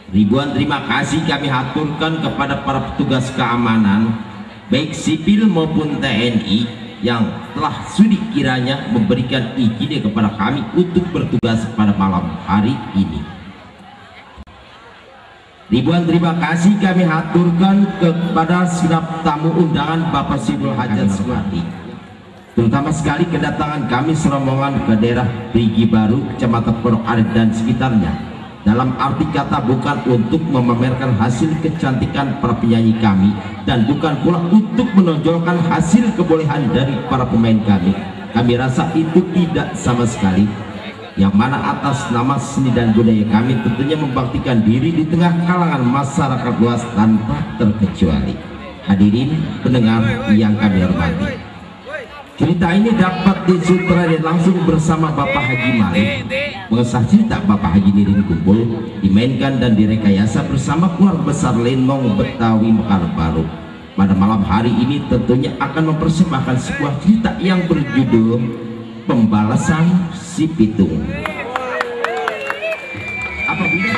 Ribuan terima kasih kami haturkan kepada para petugas keamanan baik sipil maupun TNI yang telah sudi kiranya memberikan izin kepada kami untuk bertugas pada malam hari ini. Ribuan terima kasih kami haturkan kepada segenap tamu undangan Bapak Sibul Hajat Sumardi, terutama sekali kedatangan kami serombongan ke daerah Perigi Baru, Kecamatan Pondok Aren dan sekitarnya, dalam arti kata bukan untuk memamerkan hasil kecantikan para penyanyi kami dan bukan pula untuk menonjolkan hasil kebolehan dari para pemain kami. Kami rasa itu tidak sama sekali, yang mana atas nama seni dan budaya kami tentunya membaktikan diri di tengah kalangan masyarakat luas tanpa terkecuali. Hadirin pendengar yang kami hormati, cerita ini dapat disutradarai langsung bersama Bapak Haji Malik. Mengesah cerita Bapak Haji Nirin Kumpul dimainkan dan direkayasa bersama keluarga besar Lenong Betawi Mekar Baru. Pada malam hari ini tentunya akan mempersembahkan sebuah cerita yang berjudul Pembalasan Si Pitung. Apabila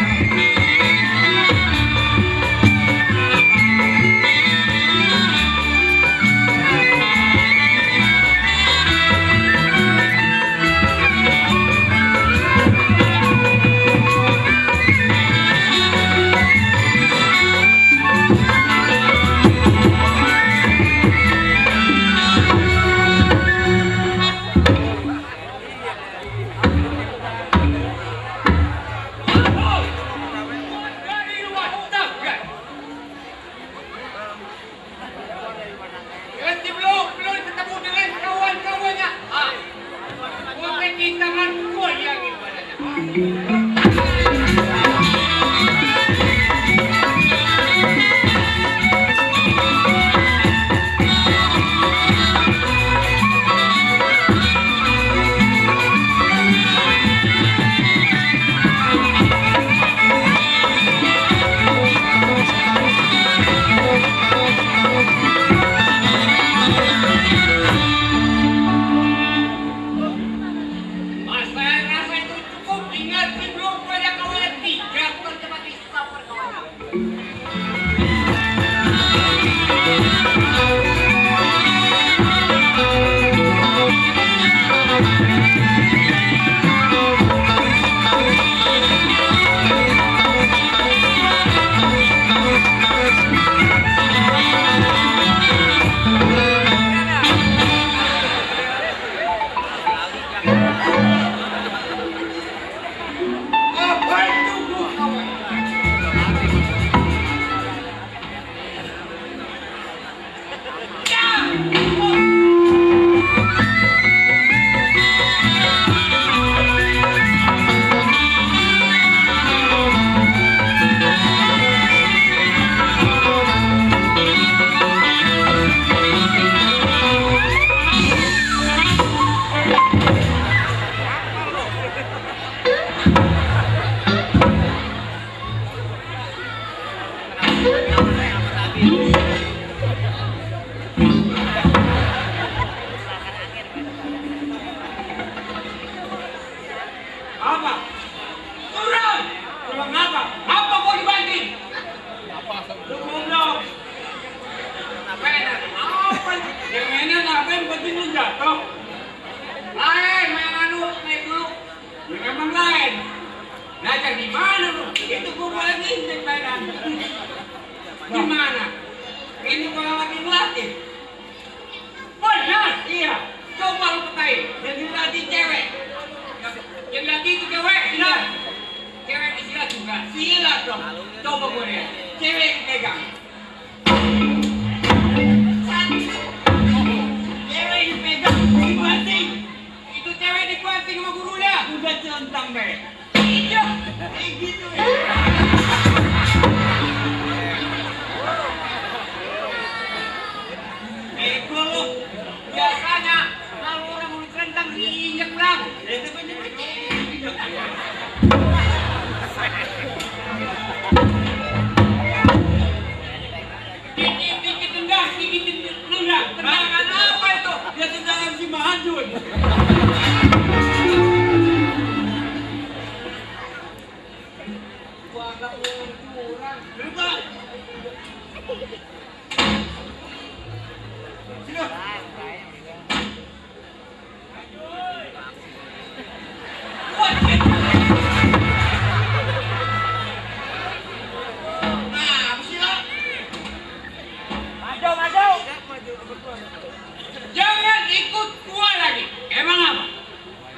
Jangan ikut gua lagi. Emang apa?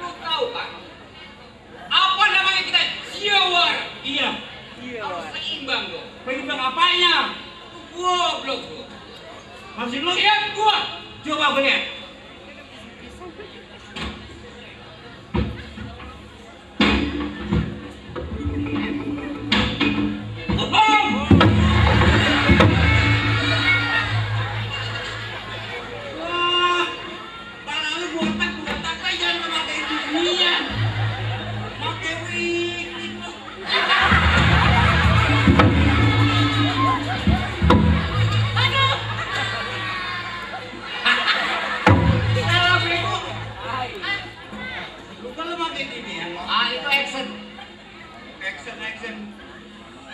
Lu tahu kan? Apa namanya kita? Siawar. Iya. Harus seimbang dong. Seimbang apanya? Goblok gua. Maksud lu? Lihat gua. Coba gua lihat.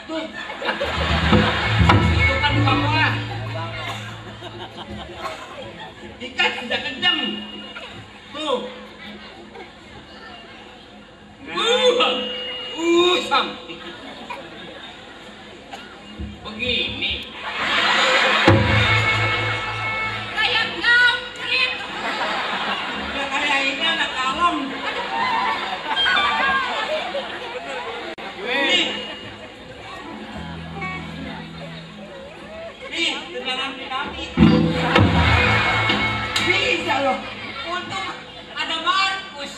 Tuh. Itu kan bukan bola. Ikat kencang-kencang. Tuh. Sam. Begini. Kayak ngaprit. Ya kayak ini anak kalem. Bisa loh. Untung ada Markus.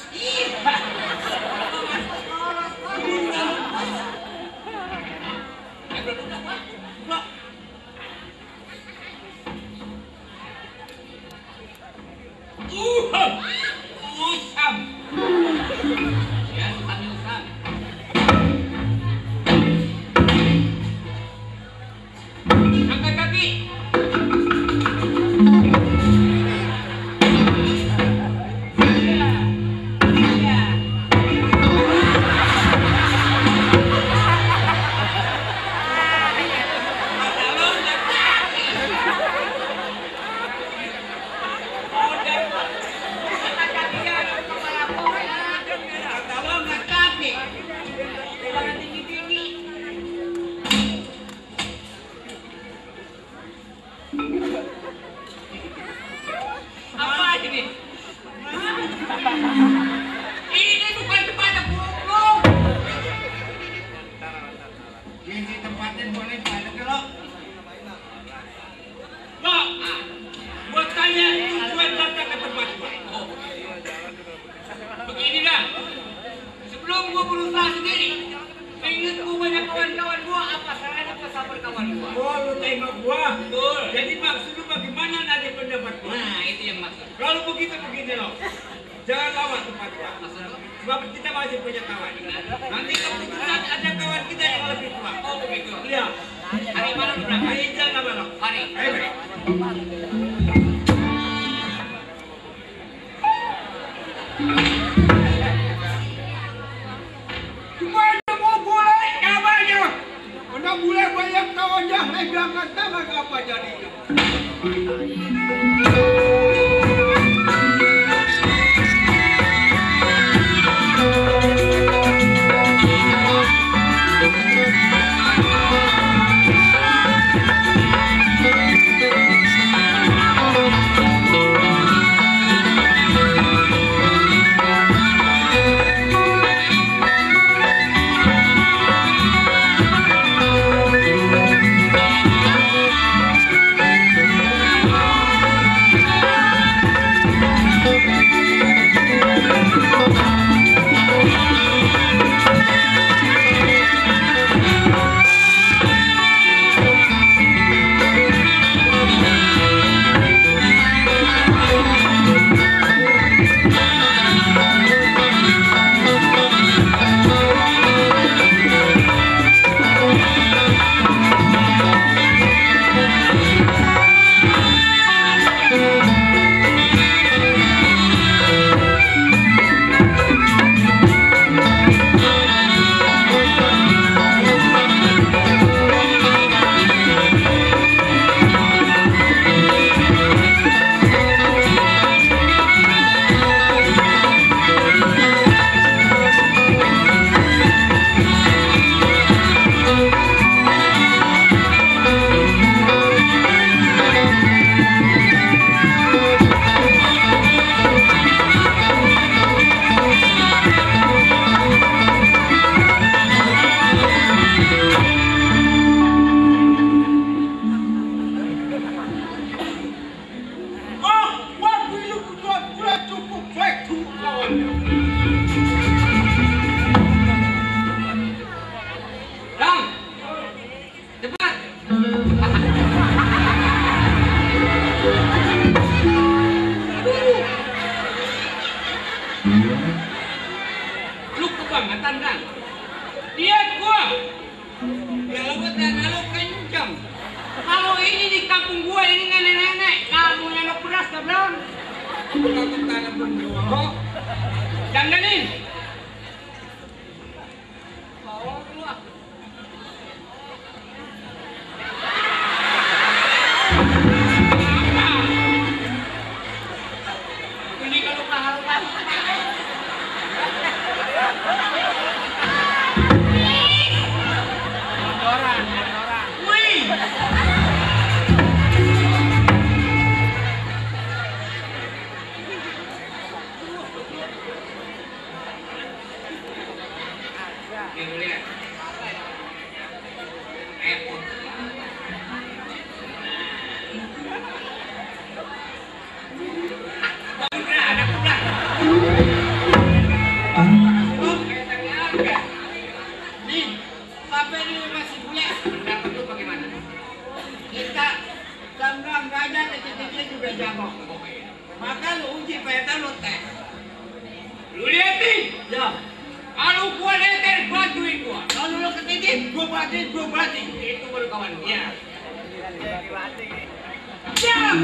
Usam. Ya, sambil usam. Angkat kaki. Apa ini? Ini bukan tempatnya goblok. Ini tempatnya boleh pada kelok. Loh, buat tanya tujuan datang ke tempat gua. Oh, beginilah. Sebelum gua berusaha sendiri, ingat gua banyak kawan-kawan gua, apa salahnya gua sama kawan gua? Oh, lu tengok gua. Betul. Jadi maksud lu bagaimana nadi pendapat gua? Nah, itu yang maksud. Kalau begitu begini loh. Jangan lawan tempat gua. Sebab kita masih punya kawan. Nanti keputusan ada kawan kita yang lebih tua. Oh, begitu. Iya. Hari malam berapa? Hari jam berapa? Hari. Ayo. Cuma mau boleh kawannya. Anda boleh banyak kawannya, megang kata apa jadinya. dana lo kencang. Kalau ini di kampung gua ini nenek-nenek, kamu nyalok beras belum? Kamu tanam berdua. Dandanin. Bawa keluar. Ini kalau kaharukan. Orang. Wih. Maka lu uji peta lu tes. Lu lihat nih, ya. Kalau gua leter, bantuin gua. Kalau lu ketidik, gua bantuin. Itu baru kawan dia. Siap.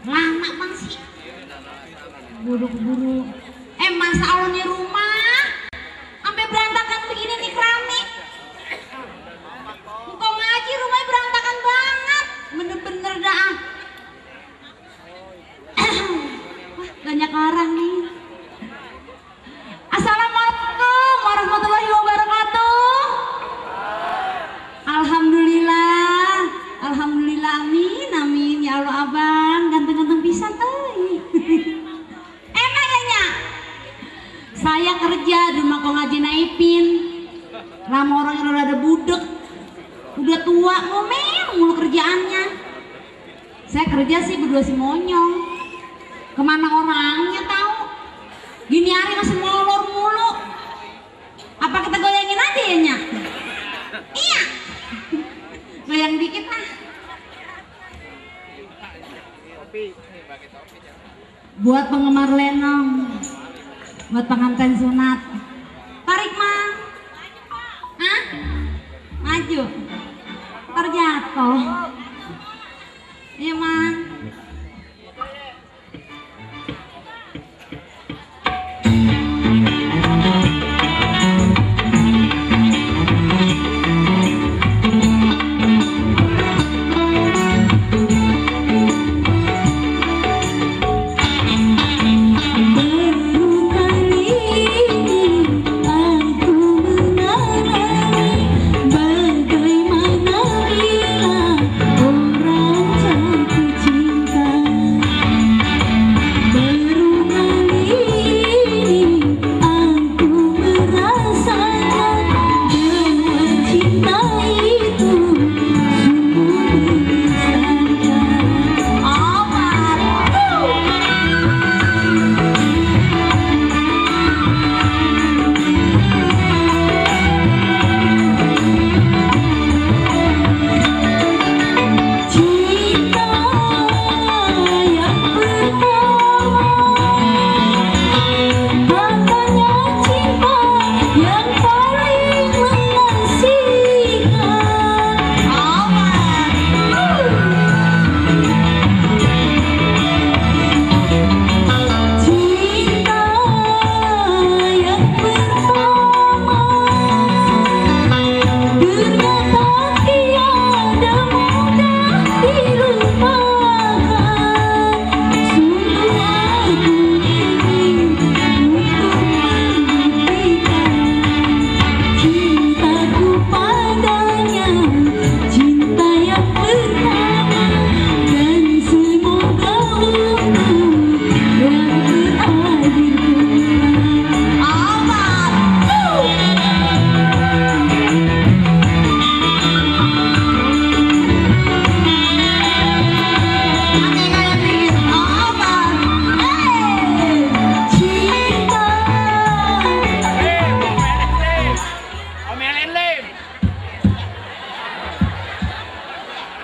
Lama bang sih, buru-buru. Masa Allah nih rumah sampai berantakan begini nih keramik. Engkau ngaji rumahnya berantakan banget, bener-bener dah. Banyak orang nih. Assalamualaikum warahmatullahi wabarakatuh. Alhamdulillah, amin ya Allah abang, ganteng-ganteng pisan euy. Enak ya nya. Saya kerja di rumah kong Haji Naipin. Lama orang yang rada budek, udah tua ngomel mulu kerjaannya. Saya kerja sih berdua si monyong. Kemana orangnya tahu? Gini hari masih molor mulu. Apa kita goyangin aja ya nya? Iya. Goyang dikit lah. Buat penggemar lenong, buat pengantin sunat, tarik mah, hah? Maju, terjatuh, iya mah. Bagaimana bila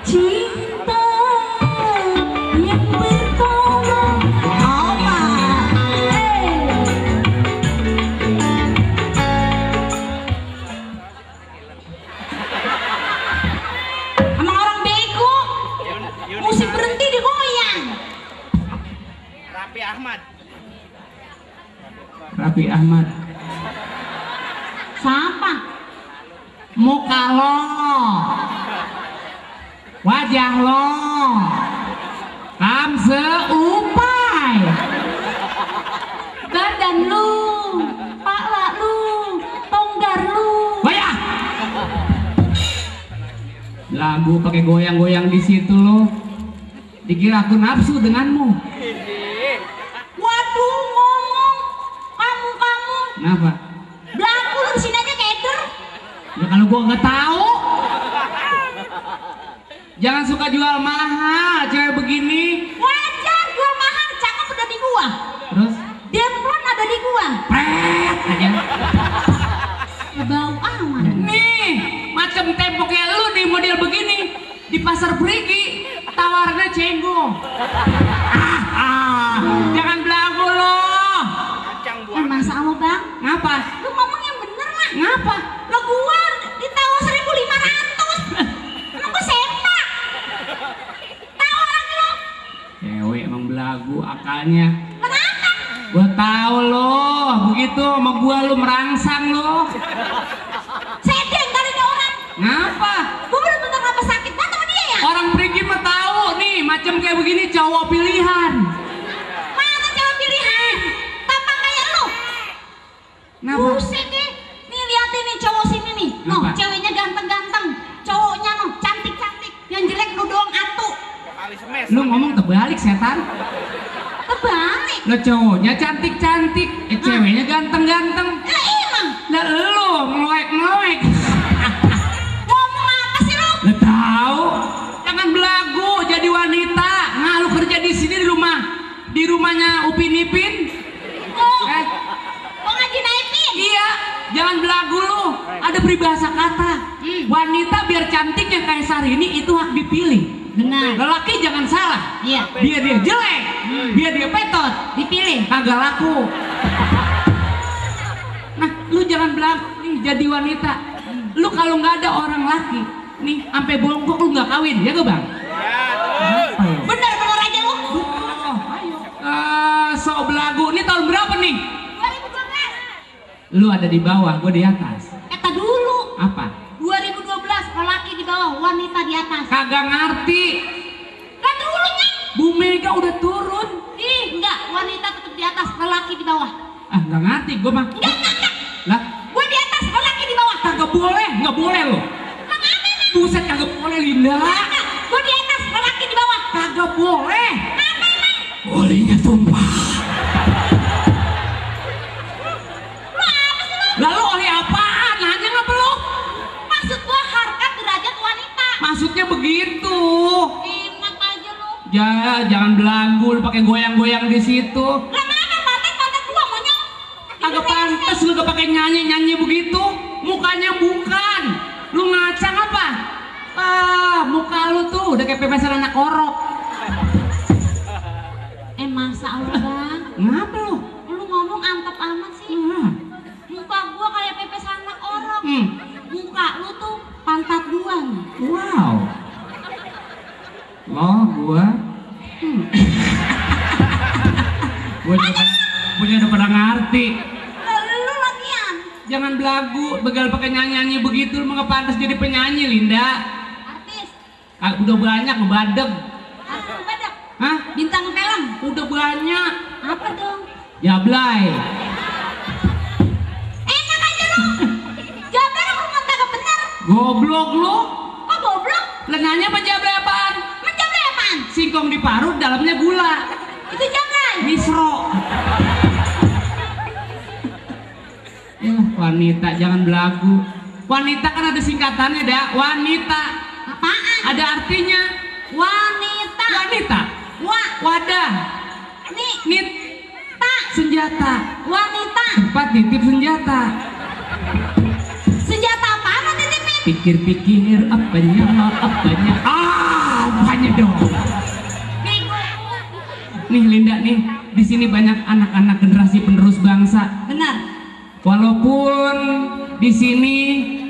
cinta yang pertama. Apa? Emang orang bego. Musik berhenti digoyang. Raffi Ahmad. Raffi Ahmad. Siapa? Muka lo, wajah lo, kamse upai, Badan lu, pala lu, tonggar lu. wayah. Lagu pakai goyang-goyang di situ lo, dikira aku nafsu denganmu. Waduh, ngomong kamu. Kenapa? Belaku lu di sini aja keder. Ya kalau gua nggak tahu. Jangan suka jual mahal, cewek begini. Wajar gua mahal, cakep udah di gua. Terus, Demplon ada di gua. pret aja. Bau aman. Nih, macam tempo kayak lu nih model begini di pasar Perigi, tawarnya cenggo. Jangan belagu lo. Masa lo bang? Ngapa? Lu ngomong yang bener lah. Ngapa? Lo gua ditawar 1.500. Emang gua sempak. Tahu lagi lo. Cewek emang belagu akalnya. Kenapa? Gua tahu lo, begitu sama gua lu merangsang lo. Sedeng kali ini orang. Ngapa? Gua bener-bener ngapa sakit banget sama dia ya? Orang Perigi mah tahu nih, macam kayak begini cowok pilihan. Mana cewek pilihan? Tampang kayak lu. Kenapa? Buset deh. Nih liatin nih cowok sini nih. No, Apa? ceweknya ganteng-ganteng. Cowoknya no, cantik-cantik. Yang jelek lu doang atu. Lu ngomong terbalik setan. Kebalik. Lo cowoknya cantik-cantik, ceweknya ganteng-ganteng. Lah emang. Lah lu ngeloek-ngeloek. Ngomong apa sih lu? Lo tahu? Jangan belagu jadi wanita. Nah, lu kerja di sini di rumahnya Upin Ipin. Oh, Eh, mau ngaji naipin? iya, jangan belagu lu. Ada peribahasa kata. Wanita biar cantiknya kayak Syahrini itu hak dipilih. Benar. Lelaki jangan salah. Iya. Biar dia jelek, biar dia petot, Dipilih. kagak laku. Nah, lu jangan belagu nih jadi wanita. Lu kalau nggak ada orang laki, nih sampai bongkok lu nggak kawin, ya gak bang? Bener-bener aja lu. Oh, ayo. So belagu, ini tahun berapa nih? 2012. Lu ada di bawah, gue di atas. Kata dulu. Apa? 2012 lelaki di bawah, wanita di atas. Kagak ngerti. Kan dulunya. Bu Mega udah turun. Ih, enggak, wanita tetap di atas, lelaki di bawah. Ah, nggak ngerti gue mah. Enggak. Lah, Gua di atas, lelaki di bawah. kagak boleh, nggak boleh lo. Emang apa emang? Buset, kagak boleh Linda. Enggak, gua di atas, lelaki di bawah. Kagak boleh. Apa emang? Bolehnya tumpah. Lu apa sih lu? Lalu oleh apaan? Nanya ngapa lo? Maksud gua harkat derajat wanita. Maksudnya begitu. Enak aja lu. Ya, jangan belagu, lu pakai goyang-goyang di situ. Lah mana pantat gua monyong. Agak pantas lu gak pakai nyanyi begitu. Mukanya bukan. Lu ngacang apa? Muka lu tuh udah kayak pepesan anak orok. Masa lu bang? Ngapa lu? Lu ngomong antep amat sih. Muka gua kayak pepes anak orok. Muka lu tuh pantat gua nih. Wow. Lo gua. Gua udah pada ngerti. Lu lagian. Jangan belagu, begal pakai nyanyi begitu, lu nggak pantas jadi penyanyi, Linda. Artis. Udah banyak ngebadeg. Artis badak. Hah? Bintang film. Udah banyak. Apa dong? Jablay. Enak aja lu. Jabar rumah kagak bener. Goblok lu. Kok goblok? Lengannya apa jablay apaan? Menjablay apaan? Singkong diparut, dalamnya gula. Itu jablay. Misro. Ya, wanita jangan belagu. Wanita kan ada singkatannya, dah. Wanita. Apaan? Ada artinya. Wanita. Wanita. Wadah. Nih. Nit. Senjata. Wanita. Tempat nitip senjata. Senjata apaan lo titipin? Pikir-pikir apanya. apanya dong? Nih Linda nih, di sini banyak anak-anak generasi penerus bangsa. Benar. Walaupun di sini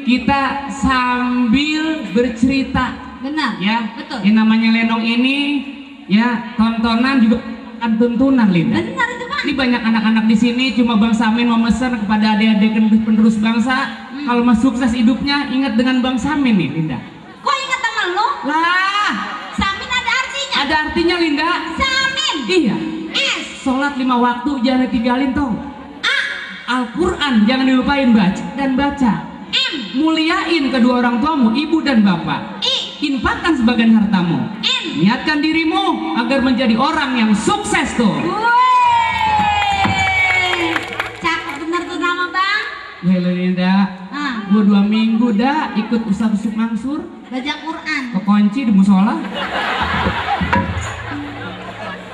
kita sambil bercerita, Benar. ya. Betul. Yang namanya lenong ini, ya tontonan juga akan tuntunan Linda. Benar itu Bang. Ini banyak anak-anak di sini, cuma Bang Samin memesan kepada adik-adik penerus bangsa, kalau mau sukses hidupnya ingat dengan Bang Samin nih Linda. Kok ingat sama lo? Lah, Samin ada artinya. ada artinya Linda. Samin. Iya. S. Sholat 5 waktu jangan ditinggalin tong. A. Al-Quran jangan dilupain baca. M. Muliain kedua orang tuamu, ibu dan bapak. I. Infakkan sebagian hartamu. N. Niatkan dirimu agar menjadi orang yang sukses tuh. Woi. Cakep bener tuh nama Bang. Halo Linda. Ah, Gua 2 minggu dah ikut Ustaz Yusuf Mansur, baca Quran. kekunci di musola.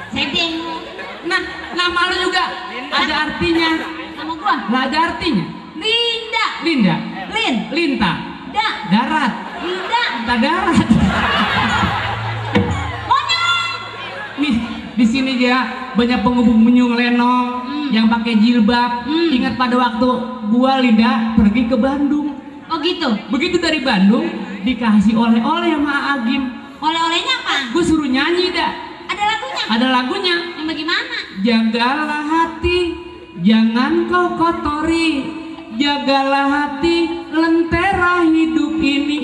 Sedeng. Nah, nama lu juga ada artinya. Nama gua Lah ada artinya. Linda. Linda, Lin. Linta, Da. darat, Linda. tak darat. Monyong. Nih, di sini ya banyak penghubung menyung lenong yang pakai jilbab. Ingat pada waktu gua Linda pergi ke Bandung. Oh gitu. Begitu dari Bandung dikasih oleh-oleh sama Agim. Oleh-olehnya apa? Gue suruh nyanyi dah. Ada lagunya. Ada lagunya. Yang bagaimana? Jagalah hati, jangan kau kotori. Jagalah hati, lentera hidup ini.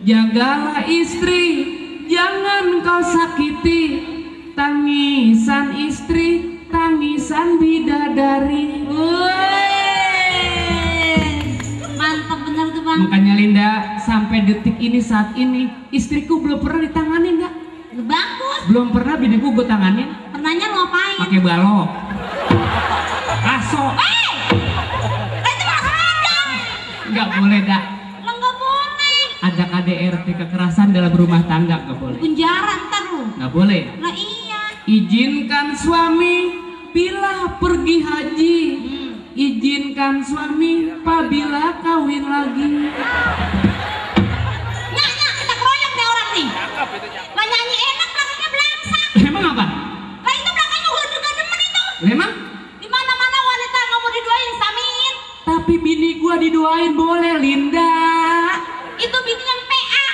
Jagalah istri, jangan kau sakiti. Tangisan istri, tangisan bidadari. Mantap bener tuh Bang. Makanya Linda, sampai detik ini saat ini istriku belum pernah ditanganin enggak? Bagus. Belum pernah biniku gue tanganin Pernahnya lo apain? pakai balok. Aso. Itu mah seragam. Enggak boleh dak. Lo nggak boleh. Ada KDRT kekerasan dalam rumah tangga enggak boleh. Penjara ntar lo. Enggak boleh. Lah iya. Izinkan suami bila pergi haji. Izinkan suami apabila kawin lagi. Nyak, kita keroyok nih orang nih. Lah nyanyi enak, belakangnya belangsak. Emang apa? Lah itu belakangnya udah demen itu. Emang? Di mana-mana wanita nggak mau didoain Samin. Tapi bini gua didoain boleh Linda. Itu bini yang PA.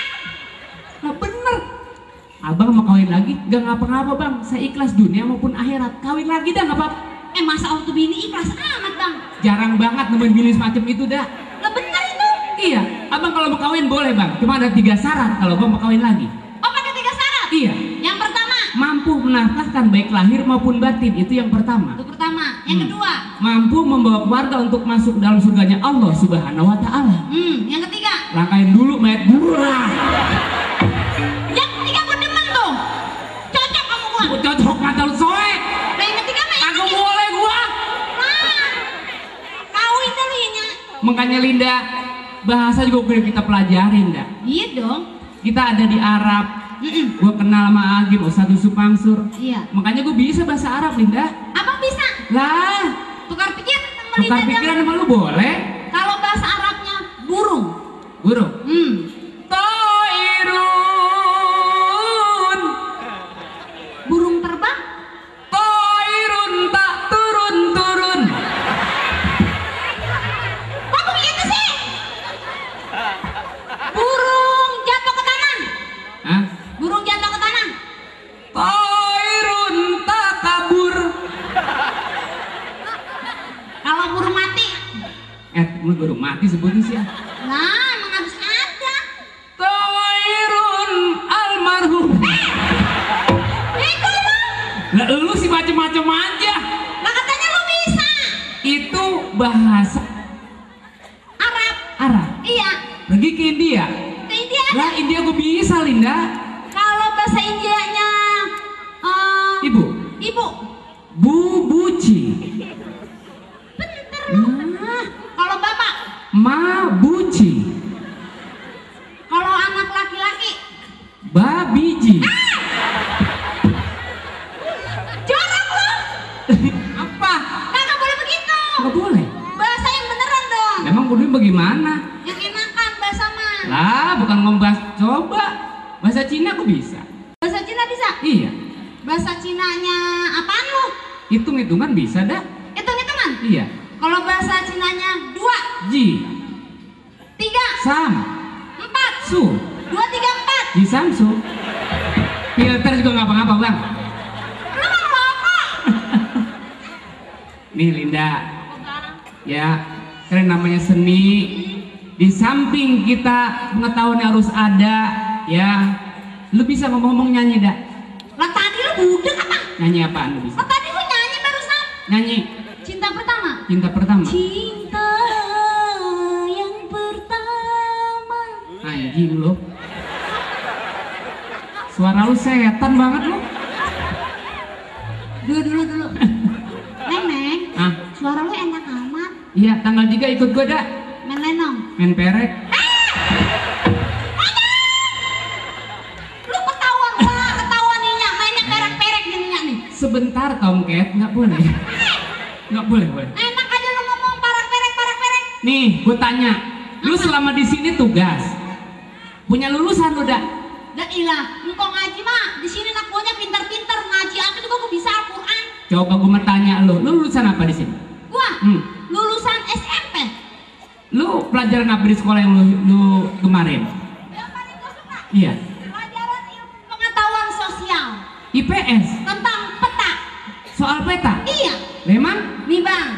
Nah bener. Abang mau kawin lagi gak ngapa-ngapa bang. Saya ikhlas dunia maupun akhirat. Kawin lagi dah gak apa-apa. Masa auto bini ikhlas amat Bang. Jarang banget nemuin bini semacam itu dah. Lah bener itu. Iya. Abang kalau mau kawin boleh bang. Cuma ada 3 syarat kalau bang mau kawin lagi. Oh pakai 3 syarat. Iya. Yang pertama. Mampu menafkahkan baik lahir maupun batin. Itu yang pertama. Itu pertama. Yang kedua. Mampu membawa keluarga untuk masuk dalam surganya Allah Subhanahu Wa Taala. Yang ketiga. Langkain dulu mayat gua. Yang ketiga gue demen tuh. Cocok sama gua. Gua cocok mata lu soek. Nah yang ketiga mah yang Kagak ketiga. boleh gua. Nah, kawin dulu ya Nyak. Makanya Linda, bahasa juga udah kita pelajarin dah. Iya dong. Kita ada di Arab. Gue kenal sama Agim, Ustaz Yusuf Mansur. Iya. Makanya gue bisa bahasa Arab Linda. Abang bisa Lah, tukar pikir sama tukar lidah pikiran dong. sama lu boleh. Kalau bahasa Arabnya burung. Guru. Burung terbang. Toirun tak turun-turun. Kok begitu sih? Burung jatuh ke tanah. Hah? Burung jatuh ke tanah. Toirun tak kabur. Kalau burung mati. Lu burung mati sebutnya sih. Nah, emang harus ada. Toirun almarhum. Itu lo. Lah lu sih macem-macem aja. Lah katanya lo bisa. Itu bahasa Arab. Arab. Iya. Pergi ke India. Ke India ada. Lah India gue bisa Linda. Kalau bahasa Indianya Ibu. Ibu. Bubuci. Bentar lo. Kalau bapak. Mabuci. Kalau anak laki-laki. Babiji. Jorok lo. Apa? Kagak boleh begitu. Nggak boleh. Bahasa yang beneran dong. Emang kudu bagaimana? Yang enakan bahasa mah. Lah bukan ngombas. Coba. Bahasa Cina aku bisa. Bahasa Cina bisa? Iya. Bahasa Cinanya apaan lu? Hitung-hitungan bisa dah. Hitung-hitungan? Iya. Kalau bahasa Cinanya 2, Ji, 3, Sam, 4, Su, 2, 3, 4. Ji Samsu. Filter juga ngapa-ngapa bang. Lu mau apa? Nih Linda, ya karena namanya seni. Di samping kita pengetahuan harus ada, ya. Lu bisa ngomong-ngomong nyanyi dah. Lah tadi lu budek apa? Nyanyi apaan lu bisa? Lah tadi gua nyanyi barusan. Nyanyi Cinta pertama. Cinta Pertama. Cinta yang pertama. Anjing lu. Suara lu setan banget lu. Dulu. Neng. Ah, Suara lu enak amat. iya tanggal 3 ikut gua dah. Main lenong. Main perek. Lu ketahuan nih mainnya perek-perek gini nih. Sebentar Tomcat, nggak boleh. Nggak boleh. Enak aja lu ngomong perek-perek. Nih, gua tanya. Lu selama di sini tugas. Punya lulusan lu dah? Dah ilah, engkau ngaji mah di sini anak buahnya pintar-pintar ngaji apa juga gua bisa Al-Qur'an. Coba gua mau tanya lu lulusan apa di sini? Gua Hmm. lulusan SMP. Lu pelajaran apa di sekolah yang lu kemarin? Yang paling gua suka Iya. pelajaran ilmu pengetahuan sosial IPS. tentang peta. Soal peta. Iya, Memang? nih bang.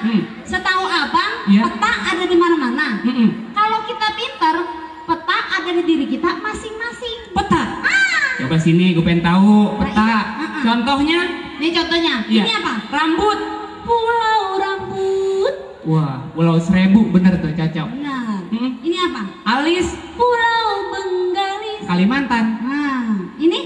Setahu abang, Iya. peta ada di mana-mana. Mm-mm. Kalau kita pintar, peta ada di diri kita masing-masing. Peta. Ah, Coba sini gue pengen tahu peta. Nah, iya. Contohnya? nih contohnya. Iya. Ini apa? Rambut. Pulau Rambut. Wah, Pulau Seribu bener tuh cocok. Benar. Mm. Ini apa? Alis. Pulau Benggalis. Kalimantan. Nah, ini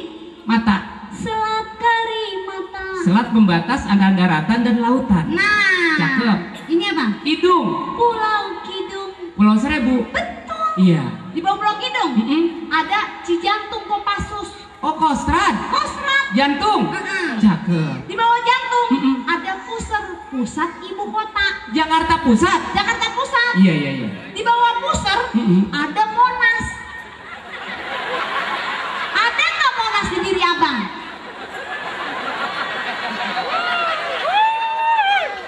Mata. Selat Karimata. Selat pembatas antara daratan dan lautan. Nah, Cakep. ini apa? Hidung. Pulau Kidung. Pulau Seribu. Betul. Iya. Di bawah Pulau Kidung Mm-mm. ada Cijantung Kopassus. Oh, Kostrad. Kostrat. Jantung. Cakep. Di bawah jantung Mm-mm. ada Pusat, pusat ibu kota. Jakarta Pusat. Jakarta Pusat. Iya. Di bawah Pusat Mm-mm. ada Monas. Ada nggak Monas di diri abang?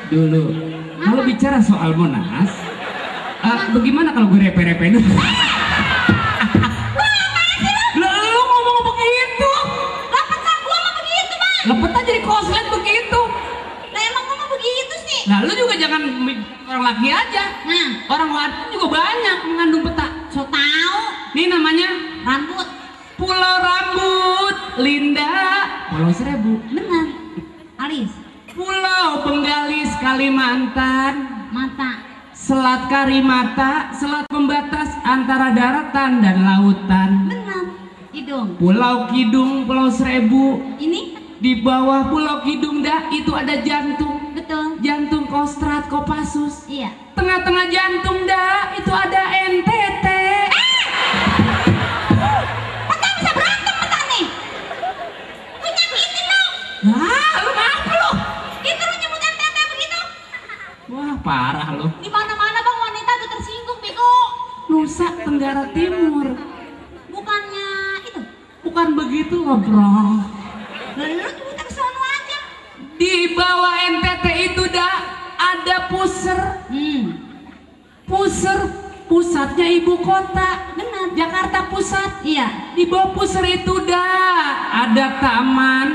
Dulu. Kalau bicara soal Monas, bagaimana kalau gue repe-repe dulu? Lu ngomong begitu? Lah peta gua mah begitu bang. Lah peta jadi koslet begitu. Lah emang gua mah begitu sih. Nah, lu juga jangan orang laki aja. Nah, Orang wanita juga banyak mengandung peta. so tahu Ini namanya rambut. Pulau Rambut, Linda. Pulau Seribu. Benar. Alis, Pulau Benggalis, Kalimantan. mata. Selat Karimata, selat pembatas antara daratan dan lautan. Benar. Hidung. Pulau Kidung, Pulau Seribu. Ini Di bawah Pulau Kidung dah itu ada jantung. betul. Jantung Kostrad Kopassus. Iya. Tengah-tengah jantung dah itu ada NTT. Peta bisa berantem peta nih. Lu nyakitin dong. Wah, lu ngapa lu? Itu lu nyebut NTT begitu. Wah, parah lu. Di mana-mana bang wanita udah tersinggung bego. Nusa Tenggara Timur. Bukannya itu. Bukan begitu loh, bro. Lalu lu nyebutnya ke sono aja. Di bawah NTT itu dah ada Puser. Puser pusatnya ibu kota. Benar. Jakarta Pusat. Iya. Di bawah Puser itu dah ada taman.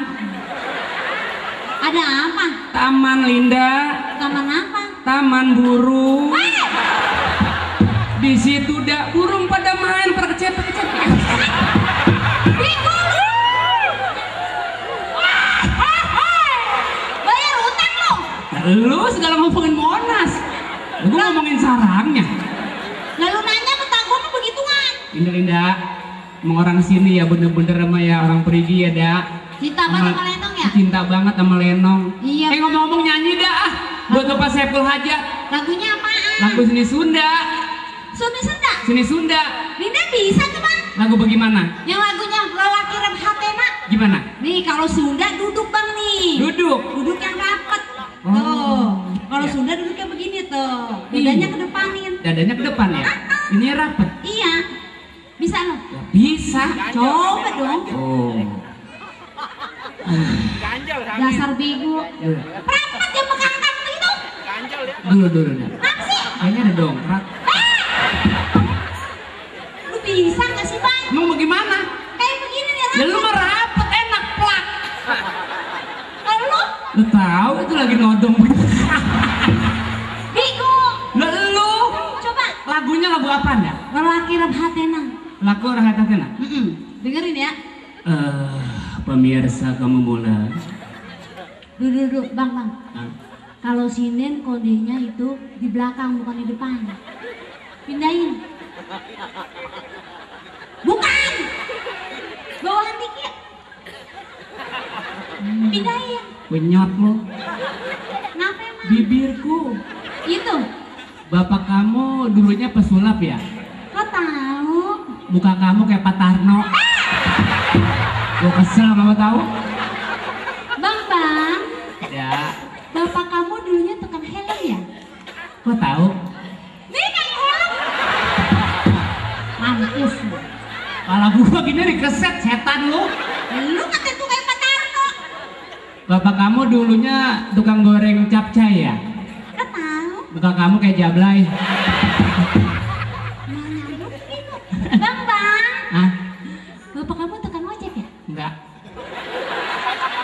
Ada apa? Taman Linda. Taman apa? Taman burung. Di situ dah burung pada main pada kecet-kecet. Bayar utang lo. Lu segala ngomongin Monas. Gue ngomongin sarangnya. Lalu nanya peta gua mah begituan. Linda, emang orang sini ya bener-bener sama ya orang perigi ya dah. Cinta banget sama Lenong ya? Cinta banget sama Lenong. Iya. Ngomong-ngomong nyanyi dah. Buat Bapak Saiful Hajat. Lagunya apaan? Lagu Seni Sunda. Sunda Sunda. Seni Sunda. Linda bisa tuh bang. Lagu bagaimana? Yang lagunya lelaki rem hatena. Gimana? Nih kalau Sunda duduk bang nih. Duduk. Duduk yang rapat. Oh. Tuh. Kalau Iya. Sunda duduknya begini tuh. Dadanya Iya. ke depanin. Dadanya ke depan ya. Ini rapet. Iya. Bisa lo. Ya, Bisa. Coba dong. Oh. Dasar bego. Perapat yang pegang kamu itu. Dulu dah. Apa sih? Kayaknya ada dongkrak. Lu bisa nggak sih bang? Emang bagaimana? Kayak begini nih Ya lu mah rapet enak plak. Kalau lu Lu tahu itu lagi nodong. bego. Lu Coba. lagunya lagu apa dah? Lelaki Rabhatena. Lagu Rahatena. Dengerin ya. Pemirsa kamu mulai. Duduk, bang. Kalau sinden kodenya itu di belakang bukan di depan. Pindahin. Bukan. Bawahan dikit. Pindahin. Benyot lu. Kenapa emang? Bibirku. Itu. Bapak kamu dulunya pesulap ya? Kok tahu? Muka kamu kayak Pak Tarno. Gue kesel kamu tahu? Bang. Ya. Bapak kamu dulunya tukang helm ya? Kok tahu? Nih kayak helm. Mampus lu. Kepala gua gini dikeset setan lu. Lu kata tuh kayak Pak Tarno. Bapak kamu dulunya tukang goreng capcay ya? Kok tahu? Muka kamu kayak Jablay. Mana mungkin lu. Bang. Hah? Bapak kamu tukang ojek ya? Enggak.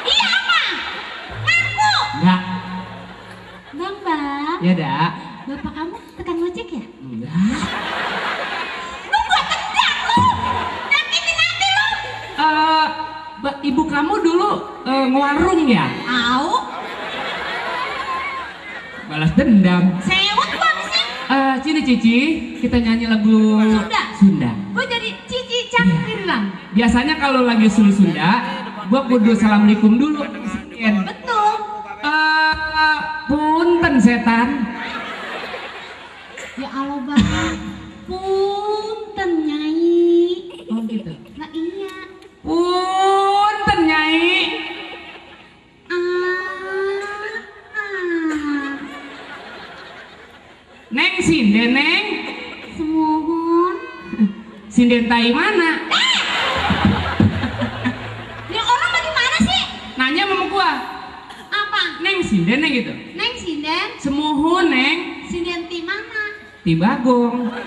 Iya apa? Ngaku. Enggak. Bang. Ya dah. Bapak kamu tukang ojek ya? Enggak. Lu gua tendang lu. Nyakitin hati lu. Ibu kamu dulu ngewarung ya? Au. Balas dendam. Sewot gua sih. Sini Cici, kita nyanyi lagu Sunda. Gua jadi Cici Cangkrilan. Biasanya kalau lagi Sunda, gua kudu assalamualaikum dulu. Betul. Punten setan. Ya Allah bang. Punten nyai. Oh gitu. Nah iya. Punten nyai. Neng sinden neng. Semohon. Sinden tai mana? Ini orang bagaimana sih? Nanya sama gua. Apa? Neng sinden neng gitu. Neng sinden. Semuhun neng. Sinden ti mana? Ti Bagong.